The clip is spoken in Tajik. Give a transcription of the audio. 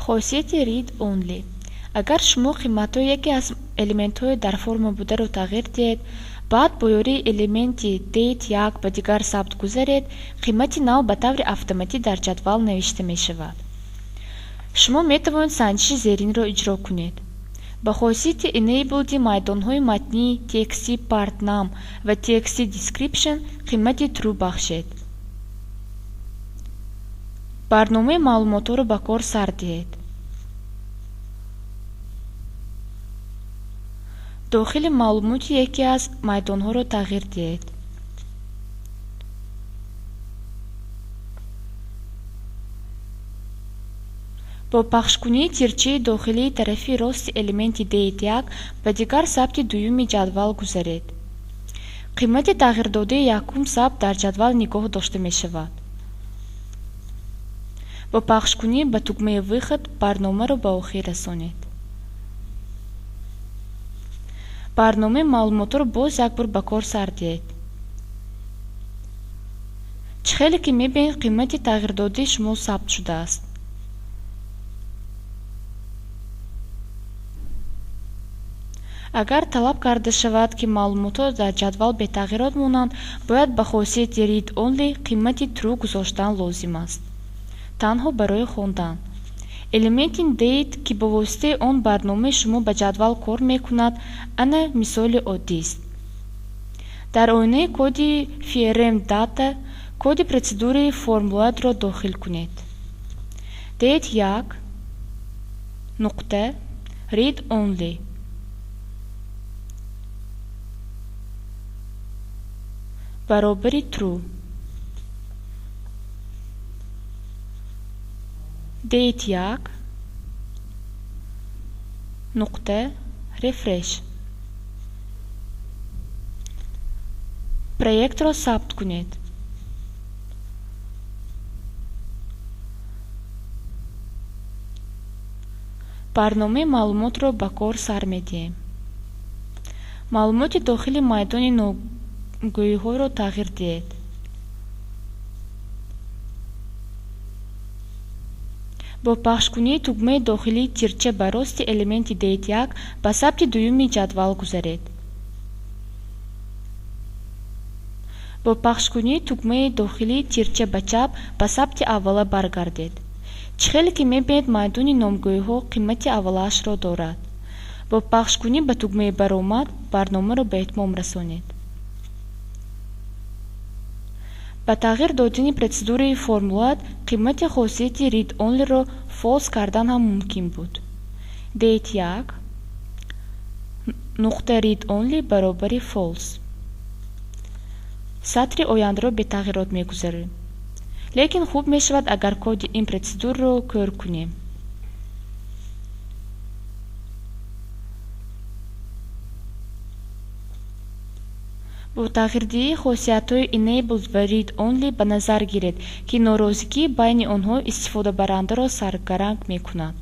Хосияти Read Only. Агар шумо қиматҳои яке аз элементҳои дар форма бударо тағйир диҳед, баъд бо ёрии элементи Date 1 ба дигар сабт гузаред, қимати нав ба таври автоматӣ дар ҷадвал навишта мешавад. Шумо метавонед санҷиши зеринро иҷро кунед. Ба хосияти Enabled майдонҳои матнии txt PartName ва txt Description қимати True бахшед. Барномаи маълумотҳоро ба кор сар диҳед. Дохили маълумоти яке аз майдонҳоро тағйир диҳед. Бо пахшкунии тирчаи дохилии тарафи рости элементи Date 1 ба дигар сабти дуюми ҷадвал гузаред. Қимати тағйирдодаи якум сабт дар ҷадвал нигоҳ дошта мешавад. Бо пахшкунӣ ба тугмаи Выход барномаро ба охир расонед. Барномаи маълумотҳоро боз як бор ба кор сар диҳед. Чӣ хеле ки мебинед, қимати тағйирдодаи шумо сабт шудааст. Агар талаб карда шавад, ки маълумотҳо дар ҷадвал бетағйирот монанд, бояд ба хосияти Read Only қимати True гузоштан лозим аст. Танҳо барои хондан. Элементи Date, ки ба воситаи он барномаи шумо ба ҷадвал кор мекунад, ана мисоли оддист. Дар оинаи коди FRM Data коди протседураи FormLoad-ро дохил кунед. Date 1 нуқта Read Only баробари True. Date 1 нуқта Refresh. Проектро сабт кунед. Барномаи маълумотро ба кор сар медиҳем. Маълумоти дохили майдони номгӯиҳоро тағйир диҳед. Бо пахшкунии тугмаи дохилии тирча ба рости элементи Date 1 ба сабти дуюми ҷадвал гузаред. Бо пахшкунии тугмаи дохилии тирча ба чап ба сабти аввала баргардед. Чӣ хеле ки мебинед, майдони номгӯиҳо қимати аввалаашро дорад. Бо пахшкунӣ ба тугмаи Баромад барномаро ба итмом расонед. Ба тағйир додани протседураи FormLoad қимати хосияти Read Only-ро False кардан ҳам мумкин буд. Date 1 нуқта Read Only баробари False. Сатри ояндаро бетағйирот мегузарем. Лекин хуб мешавад, агар коди ин протседурро кӯр кунем. Бо тағйирдиҳии хосиятҳои Enabled ва Read Only ба назар гиред, ки норозигӣ байни онҳо истифодабарандаро саргаранг мекунад.